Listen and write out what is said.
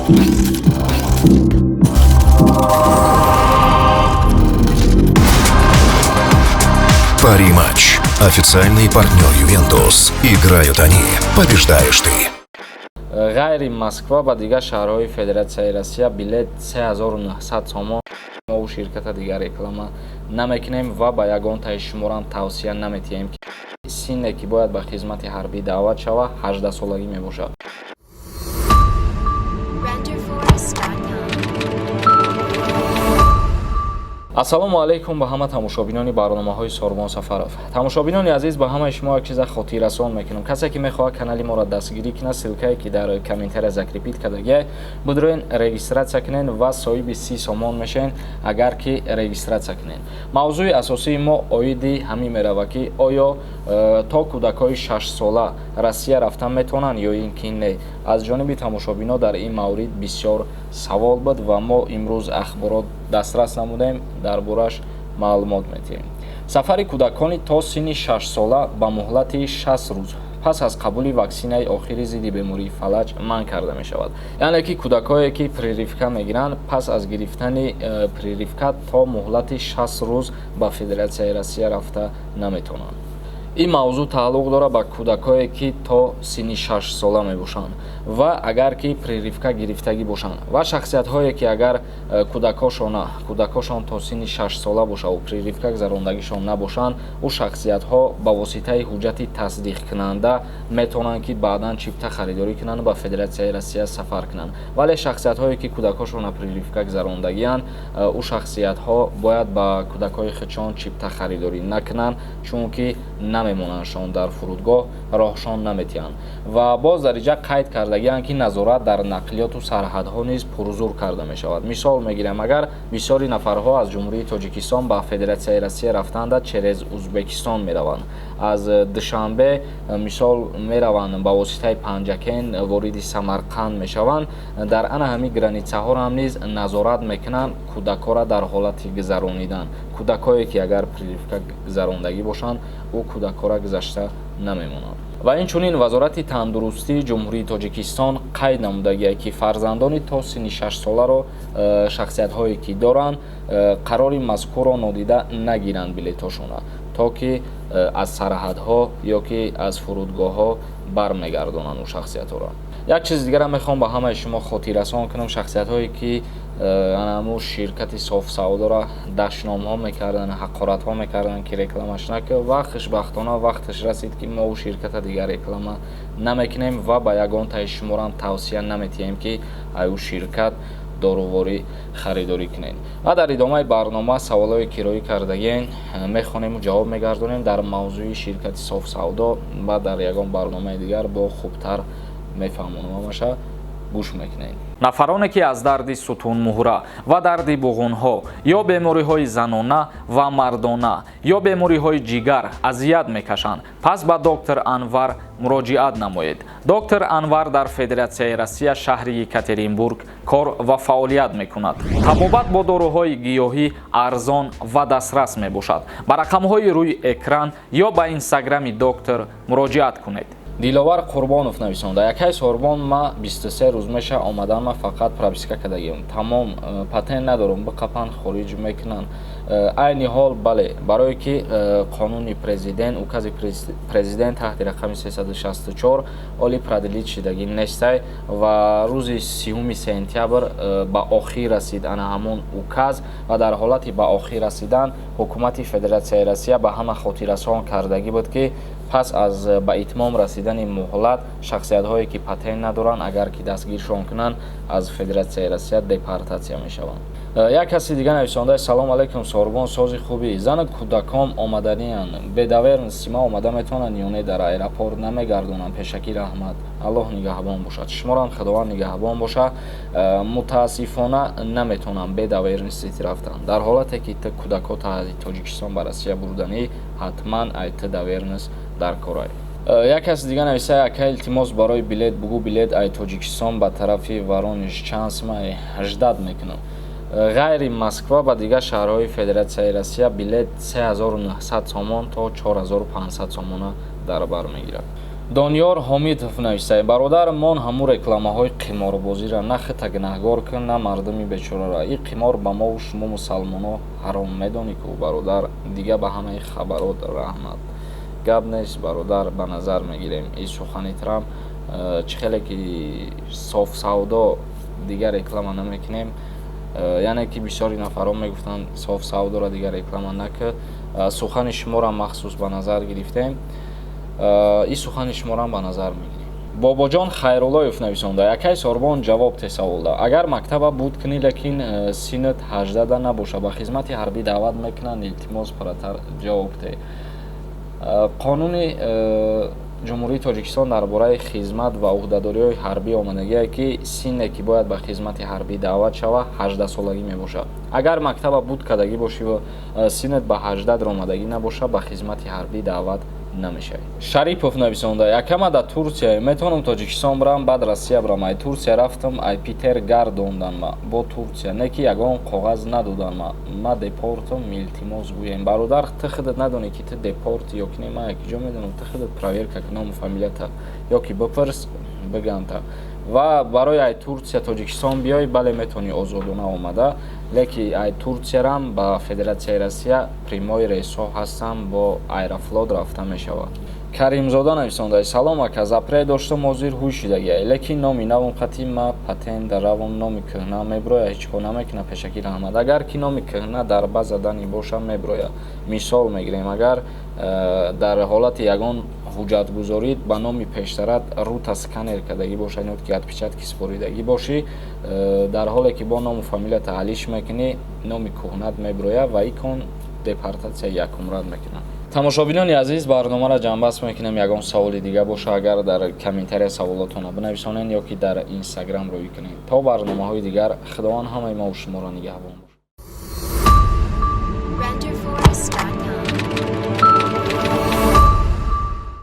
Пари Матч. Официальный партнер «Ювентус». Играют они. Побеждаешь ты. Ғайри Москва ба дигар шаҳрҳои Федератсияи Россия билет 3900 сомон. Мо ширката дигар реклама намекунем ва ба ягонтаи шуморам тавсия наметиҳем, ки синне, ки бояд ба хизмати ҳарбӣ даъват шава, 18-солагӣ мебошад. Renderforest.com. Ассалому алайкум ба ҳама тамошобинони барномаҳои Сорбон Сафаров. Тамошобинони азиз, ба ҳамаи шумо як чиза хотиррасон мекунам. Касе ки мехоҳад канали моро дастгирӣ кунад, ссылка е ки дар комментария закрепить кардагиай, будроен, регистрация кунен ва соҳиби 30 сомон мешавен, агар ки регистрация кунен. Мавзӯи асосии мо оиди ҳамин меравад, ки оё то кӯдакҳои 6-сола Россия рафтан метавонанд ё ин ки не. Аз ҷониби тамошобино дар ин маврид бисёр савол буд ва мо имрӯз ахборот дастрас намудем, дар бораш маълумот медиҳем. Сафари кӯдакони то синни 6-сола ба муҳлати 60 рӯз пас аз қабули ваксинаи охири зидди бемории фалаҷ манъ карда мешавад. Яъне ки кӯдакҳое, ки прививка мегиранд, пас аз гирифтани прививка то муҳлати 60 рӯз ба Федератсияи Россия рафта наметавонанд. Ин мавзӯъ тааллуқ дорад ба кӯдакҳое, ки то синни 6-сола мебошанд ва агар ки прививка гирифтагӣ бошанд, ва шахсиятҳое, ки агар кӯдакҳошон то синни 6-сола бошаву прививка гузарондагишон набошанд, ӯ шахсиятҳо ба воситаи ҳуҷҷати тасдиқкунанда метавонанд, ки баъдан чипта харидорӣ кунанд, ба Федератсияи Россия сафар кунанд. Вале шахсиятҳое, ки кӯдакҳошонро прививка гузарондагианд, ӯ шахсиятҳо бояд ба кӯдакҳои худшон чипта харидорӣ накунанд, чунки намемонандшон, дар фурудгоҳ роҳшон наметиҳанд. Ва боз дар инҷа қайд кардагианд, ки назорат дар нақлиёту сарҳадҳо низ пурзур карда мешавад. Мисол мегирем, агар бисёри нафарҳо аз Ҷумҳурии Тоҷикистон ба Федератсияи Россия рафтанда через Узбекистон мераванд, аз Душанбе, мисол, мераванд, ба воситаи Панҷакен вориди Самарқанд мешаванд, дар ана ҳамин граница ҳоро ҳам низ назорат мекунанд кӯдакҳоро дар ҳолати гузаронидан. Кӯдакҳое, ки агар прививка гузарондагӣ бошанд, ӯ кӯдакҳоро гузашта намемонанд. Ва инчунин Вазорати тандурустии Ҷумҳурии Тоҷикистон қайд намудагие, ки фарзандони то синни 6-соларо шахсиятҳое, ки доранд, қарори мазкурро нодида нагиранд билетҳошонро, то ки аз сарҳадҳо ё ки аз фурудгоҳҳо бармегардонанд ӯ шахсиятҳоро. Як чизи дигарам мехоҳам ба ҳамаи шумо хотиррасон кунам. Шахсиятҳое, ки анамо ширкати Софсавдоро дашномҳо мекарданд, ҳақоратҳо мекарданд, ки рекламаш накард, ва хушбахтона вақташ расид, ки мо ӯ ширката дигар реклама намекунем ва ба ягонтаи шуморам тавсия наметиҳем, ки ай ӯ ширкат доруворӣ харидорӣ кунед. Ва дар идомаи барнома саволҳое, ки роӣ кардагиен, мехонему ҷавоб мегардонем дар мавзӯи ширкати Софсавдо. Ва дар ягон барномаи дигар бо хубтар мефаҳмонам, ҳамаша гӯш мекунед. Нафароне, ки аз дарди сутунмуҳра ва дарди буғунҳо ё бемориҳои занона ва мардона ё бемориҳои ҷигар азият мекашанд, пас ба доктор Анвар муроҷиат намоед. Доктор Анвар дар Федератсияи Россия, шаҳри Екатеринбург кор ва фаъолият мекунад. Табобат бо доруҳои гиёҳӣ арзон ва дастрас мебошад. Ба рақамҳои рӯи экран ё ба инстаграми доктор муроҷиат кунед. Диловар Қурбонов нависонда: «Якай Сорбон, ма 23 рӯз меша омадан, ма фақат прописка кардагиам, тамом, патент надорам, биқапан, хориҷ мекунанд?» Айни ҳол бале, барое ки қонуни президент, укази президент таҳти рақами 364 оли продлить шидагӣ нестай ва рӯзи 30 сентябр ба охир расид ана ҳамон указ. Ва дар ҳолати ба охир расидан ҳукумати Федератсияи Россия ба ҳама хотиррасон кардагӣ буд, ки пас аз ба итмом расидани муҳлат шахсиятҳое, ки патент надоранд, агар ки дастгиршон кунанд, аз Федератсияи Россия депортатсия мешаванд. Як каси дига нависонда: «Салом алайкум, Сорбон, сози хубӣ? Зану кӯдаком омаданианд, бе доверенность ма омада метавонанд ё не? Дар аэропорт намегардонанд? Пешакӣ раҳмат, Аллоҳ нигаҳбон бошад.» Шуморам Худованд нигаҳбон бошад. Мутаассифона, наметавонам бе доверенность рафтан. Дар ҳолате ки ту кӯдакҳо Тоҷикистон ба Россия бурданӣ, ҳатман ай ту доверенность дар корай. Як каси дига нависа: «Ака, илтимос, барои билет бугӯ, билет ай Тоҷикистон ба тарафи Воронеж чанд сумай? Ждать мекунам.» Ғайри Москва ба дигар шаҳрҳои Федератсияи Россия билет 3900 сомон то 4500 сомона дар бар мегирад. Дониёр Ҳомидов нависае: «Бародар, мон ҳамун рекламаҳои қиморбозиро, на хита гунаҳгор кун, на мардуми бечораро. И қимор ба мову шумо мусалмоно ҳаром, медонӣ ку, бародар. Дига ба ҳамаи хабарот раҳмат». Гап нест, бародар, ба назар мегирем и сухани трам. Чӣ хеле ки Софсавдо дигар реклама намекунем, яъне ки бисёри нафарон мегуфтанд, Софсавдоро дигар реклама накӣ. Сухани шуморо махсус ба назар гирифтем, и сухани шуморо ба назар мегирем. Бобоҷон Хайруллоев нависонда: «Якай Сорбон, ҷавоб те саволда. Агар мактаба буд кунӣ, лекин синнат 18-да набоша, ба хизмати ҳарбӣ даъват мекунанд? Илтимос, паратар ҷавоб те». Қонуни Ҷумҳурии Тоҷикистон дар бораи хизмат ва ӯҳдадориҳои ҳарбӣ омадагие, ки синне ки бояд ба хизмати ҳарбӣ даъват шава, 18-солагӣ мебошад. Агар мактаба буд кардагӣ бошӣ ва синнат ба 18 даромадагӣ набоша, ба хизмати ҳарбӣ даъват намешавӣ. Шарипов нависонда: «Якама дар Турсия, метавонам Тоҷикистон бирам, баъд Россия бирам? Ай Турсия рафтам, ай Питер гардонданма бо Турсия, не ки ягон коғаз надоданма, ма депортам, илтимос, гӯем». Бародар, ту худат надонӣ, ки ту депорти ё ки не, ман якиҷо медонам? Ту худат проверка ки ному фамилията ё ки бипурс, биганта. Ва барои ай Турсия Тоҷикистон биёй, бале, метавонӣ озодона омада, леки ай Турсиярам ба Федератсияи Россия прямой рейсҳо ҳастанд, бо Аэрофлот рафта мешавад. Каримзода нависонда: «Салом, ака, запрет доштам, ҳозир ҳуй шидагия, лекин номи навам қати ма патент равам, номи кӯҳна меброя, ҳеҷ кор намекунад? Пешакӣ раҳмат». Агар ки номи кӯҳна дар база данӣ боша, меброя. Мисол мегирем, агар дар ҳолати ягон ҳуҷҷатгузорӣ ба номи пештарат рута сканер кардагӣ бошад ё ки отпечатки супоридагӣ бошӣ, дар ҳоле ки бо ному фамилията алиш мекунӣ, номи кӯҳнат меброя ва икон депортатсия якумрад мекунад. Тамошобинони азиз, барномаро ҷамъбаст мекунем. Ягон саволи дига боша, агар дар комментария саволотонро бинависонед ё ки дар Инстаграм рӯй кунед. То барномаҳои дигар, Худованд ҳамаи мову шуморо нигаҳбон.